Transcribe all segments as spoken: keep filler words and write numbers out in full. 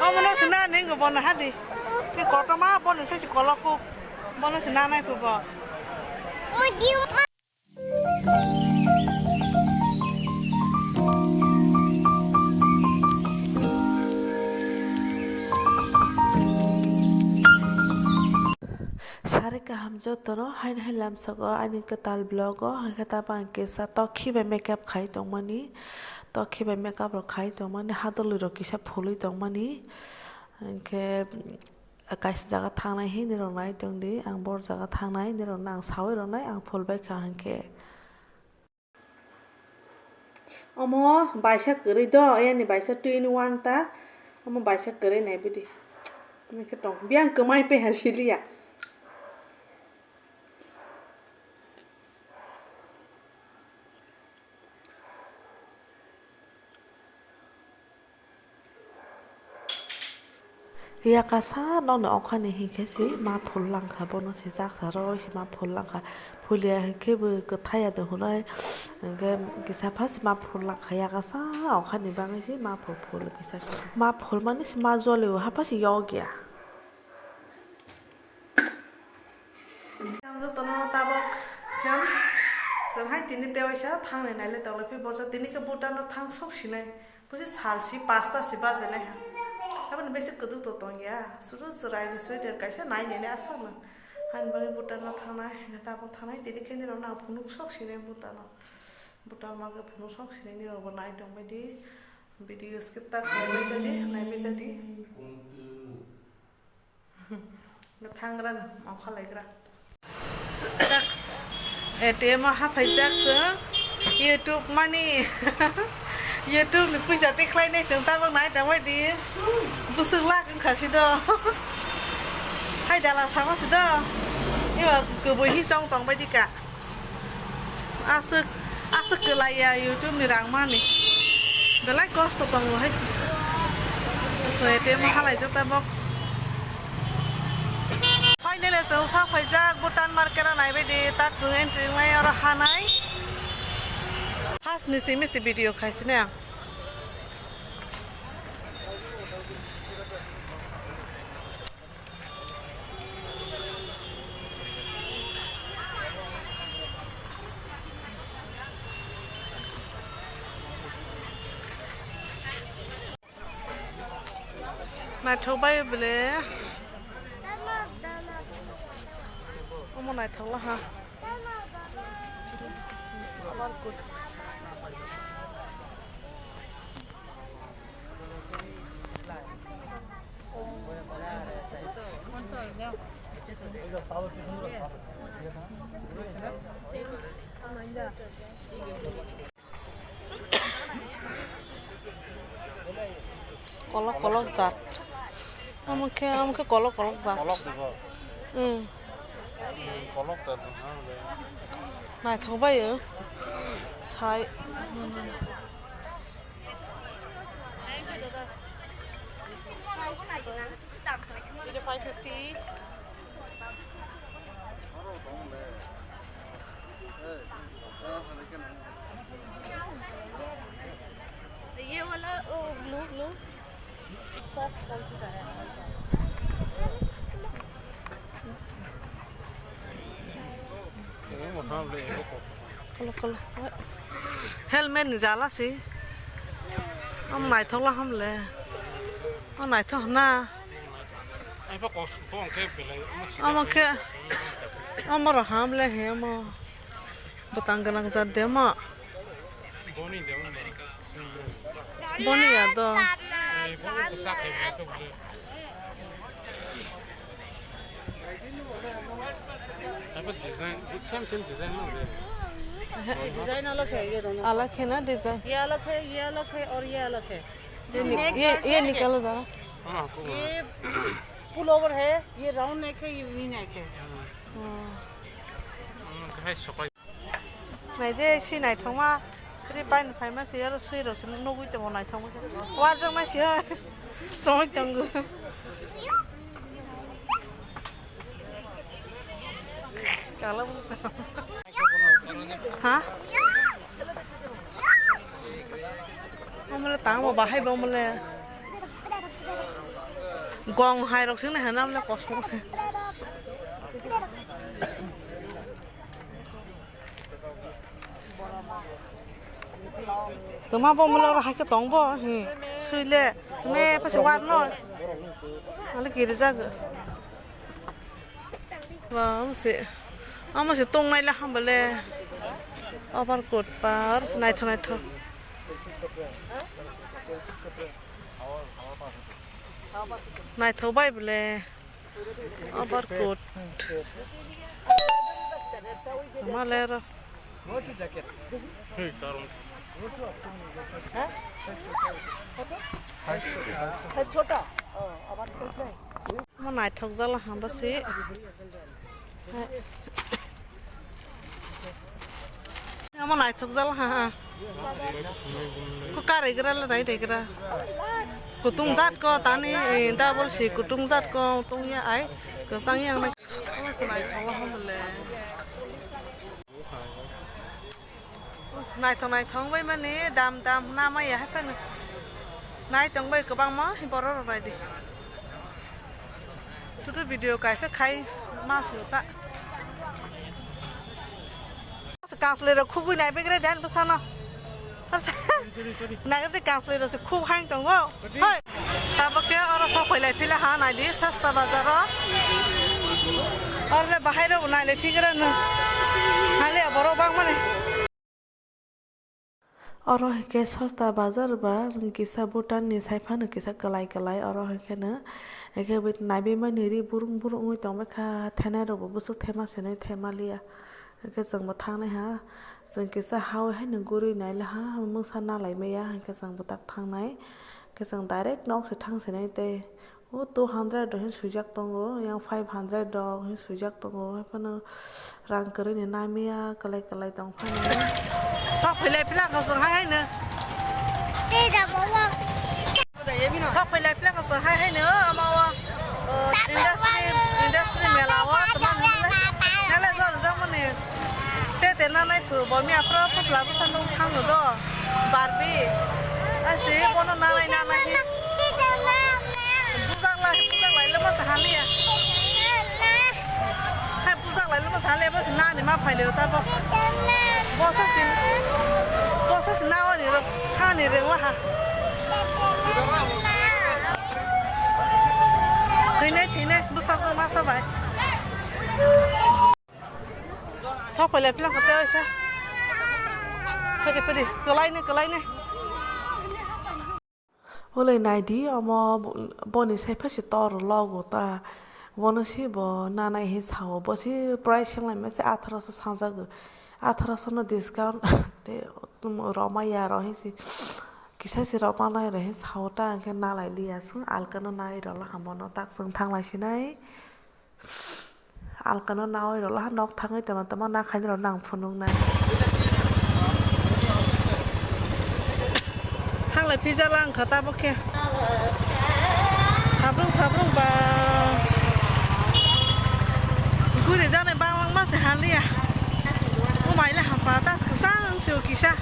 Omono sina ningo bono hadi. Ni kotorma bono sesi kolokuk. Bono sina nai phubo. Sari kaham jotono haino hai lamsogo ani kwtal vlog o, hwnkhe tabang kisa tokhi bai makeup khai tongmani, tokhi bai makeup rok khai tongmani, hadwlwi rok kisa phulwi tongmani, hwnkhe kaisa jaga thangnai hinwi rok nai tongdi, ang bor jaga thangnai hinwi rok ang sawi rwnai, ang phulbaikha hwnkhe. Omo baisa kwrwi do, yani baisa two in one ta. Omo baisa kwrwi nai bidi. Nini khe tong. Biyang kwmai pe ha siliya. Yakasa nokni okhani hinkhe se ma phul langkha, bono se jaksa rw se ma phul langkha, phulia hinkhe bo kwthai ya de hwnwi, hinkhe kisa pha se ma phul langkha, yakasa okhani bagwi se ma phul phul kisa kisa. Ma phul mani se ma jolio, hapha se yokya. Ang jotono tabok khe, chwng hai tini tewaisa thangnai naile tonglaiphi borsa, tini khe Bhutan no thang sok sinai. Busi salsi pasta si bajenai ha. Aboni besi kwdwk to tongya. Suru chwraini sweater kaisa nai nini aswk no. Hani bagwi Bhutan no thangnai, hwnkhe tabok thangnai, tini khe nini rok no ang phunuk sok sinai Bhutan no. Bhutan ma khe phunuk sok sinai, nini rok bo nai tongbai di. Video skip ta khlaibai jadi, naibai jadi. Thangra no, ongkha laikra. A T M o haphaijak chwng YouTube money. YouTube ni puisa tikhlainai chwng tabok nai tongbai di. Bwswk lak wngkha si do. Hai dala sama si do. Iwa kwbui hi chong tongbai di ka. Aswk, aswk kwlai ya YouTube ni rang mani. Belai kosto tongo hai si. So, A T M o halaijak tabok. Finally, chwng sa phaijak Bhutan market o naibai di, tak chwng entry wngnai oro hanai. First ni simi si video khaisini ang. Naithok bai bwle. Omo naithok la ha. Kolok kolok jat. Omo khe, omo khe kolok kolok jat. Kolok dibo. Hmm. Hmm, kolok jat. Naithok bai o. Sai. Five fifty. ये वाला, ओ, blue, blue. Soft कौन सी है? Kolo, kolo. Helmet ni jala si. Am naithok la ham le. O naithok na. Omo khe, omo rw ham le he omo. Bwtang gwnang jat de omo. Boni ya do. Design, same, same design no de. Design अलग है, ये दोनों। अलग है ना design? ये अलग है, ये अलग है और ये अलग है। ये नि-, ये, ये निकालो जरा। ये pullover है, ये round neck है, ये V neck है। Hmm. Nai de, si naithokma. Ri pai no phaima si, aro sui rok si nugui tongo naithokma. Warjak nai si hai. Songwi tongo. Kala busa. Ha? Omole tamo bahai ba omole. Gong hai rok sing nai hwnna bole kosom khe. Tuma bo molo hai khe tong bo hi sui le me pa se war no. Ale kiri jag. Ba se amo se tong nai la ham bole. Overcoat par naithok naithok. Naithok bai bole. Overcoat. Malero. Mo naithok jala ha basi. Amo naithok jala ha. Ko karigra le nai degra. Kutung jat ko tani, eh, double si kutung jat ko tong ya ai. Ko sang yang na. Amo se naithok ha le. Naithok naithok bai mani dam dam na maya hai phano. Naithok bai kwbangma borok rok nai di. Sudu video kaisa khai ma su ta. Kaslai rok khugui nai begre dan bwsano. Nagade kaslai rok se khug hang tongo. Hoi. Tabok khe oro sok phai lai phila ha nai di sasta bazar o. Oro le bahai rok nai lai phigra no. Hale borok bang mani. Oro hinkhe sosta bazar ba kisa Bhutan ni sai phano kisa kwlai kwlai oro hinkhe no hinkhe naibe mani ri burung burung wngwi tongbaikha thainai rok bo bwswk thema sini thema liya hinkhe chwng bo thangnai ha chwng kisa ha o haino guri nai laha mungsa nalai maya hinkhe chwng bo tak thangnai hinkhe chwng direct nok se thang sinai tei. O two hundred rok hin swijak tongo, yang five hundred rok hin swijak tongo, hai phano rang kwrwi ni namiya kwlai kwlai tong phano. Sok philai phila kosong hai hai no. Sok philai phila kosong hai hai no, ama o, o, industry, industry mela o, teman hwnle. Hele jol jol mani. Te te nanai phuru bo miya phuru phutla bwsa nuk thango do. Barbie. Asi bono nanai nanai hi. Bujak lai, bujak lai le masa haliya. Hai bujak lai le masa haliya basa nani ma phai le ta bo. Bosa sin. Bosa sin na oni ro sani re wa ha. Thine thine bwsa jong masa bai. Sok phai lai phila kho tei oisa. Phai de, phai de. Kwlai ni, kwlai ni. Ulai nai di, omo bo-, boni sai phai se tor logo ta. Bono si bo nanai he sao. Bo si price yang lai mese atharoso sanjago. Atharoso no discount te roma ya ro he si. Kisa si roma nai ro he sao ta, hingke nalai liya sung alkano nai ro la hamono tak sung thang lai sinai. Alkano nawi rwla ha nok thangwi tama tama nakhaini rw nang phunuknai. Thanglai phijala wngkha tabuk khe. Sabrung sabrung ba. Guri janai banglangma se haliya. Umai le hampa tas kwchang se o kisa.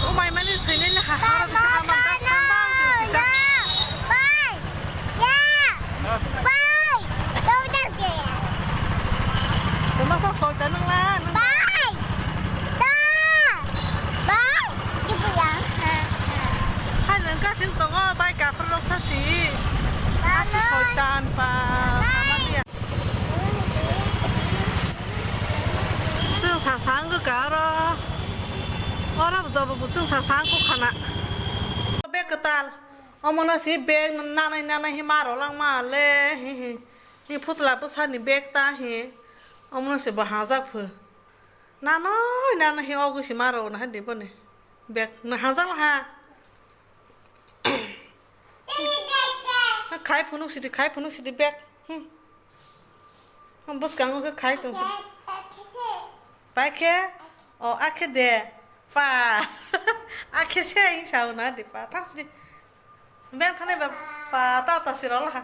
Umai mani sini le ha haro bisa kaman tas tang tang sini bisa. Bai. Ya. Bai. Kau dah ke. Tuma sa soita nang la. Bai. Da. Bai. Cuba ya. Hai nang kasing tongo bai kapar rok sa si. Asi soitan pa sama dia. Chwng sasa wngkha oro. Oro jobo bo chwng sasa wngkha khana. Bag kwtal. Omono si bag nanai nanai hi maro langma le hi hi. Hi phutla bwsani bag ta hi. Omono si bo hajak phu. Nanai nanai hi ogo si maro na hi de boni. Bag na hajak ha. Khai phunuk sidi, khai phunuk sidi bag. Hmm. Bwskango khe khai tong sidi. Pai khe, o, akhe de. Pa. Akhe se ang sao na de pa. Thang sidi. Bag thani ba pa ta ta siro la.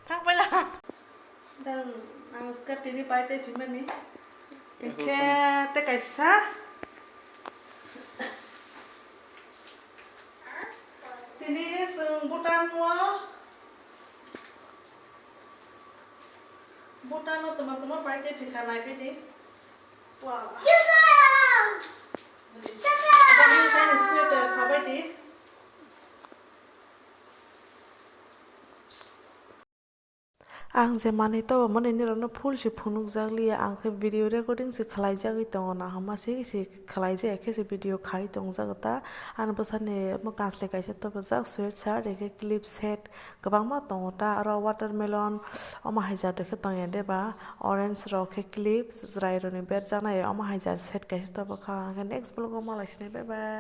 Thang pai la. Dang ang scooty ni pai tei phimani. Ekhe te kaisa. Ini chwng Bhutan o, Bhutan o tongma tongma pai tei phikha naiphai di. Wah. Bangni kainwi sweater sabai di. Ang je manwi tobo mani nirokno full se phunukjak liya, ang khe video recording se khlaijagwi tongo, nahama se se khlaijaya khe se video khai tongjak ta. Ani bwsani omo kanslai kaisa tobojak sweatshirt, hinkhe clip set kwbangma tongo ta, aro watermelon omo hai jat rok khe tongya de ba, orange rok khe clip, chwrai rokni berjaknai omo hai jat set kaisa tobokha, hinkhe next vlog o malai sinai, bye bye.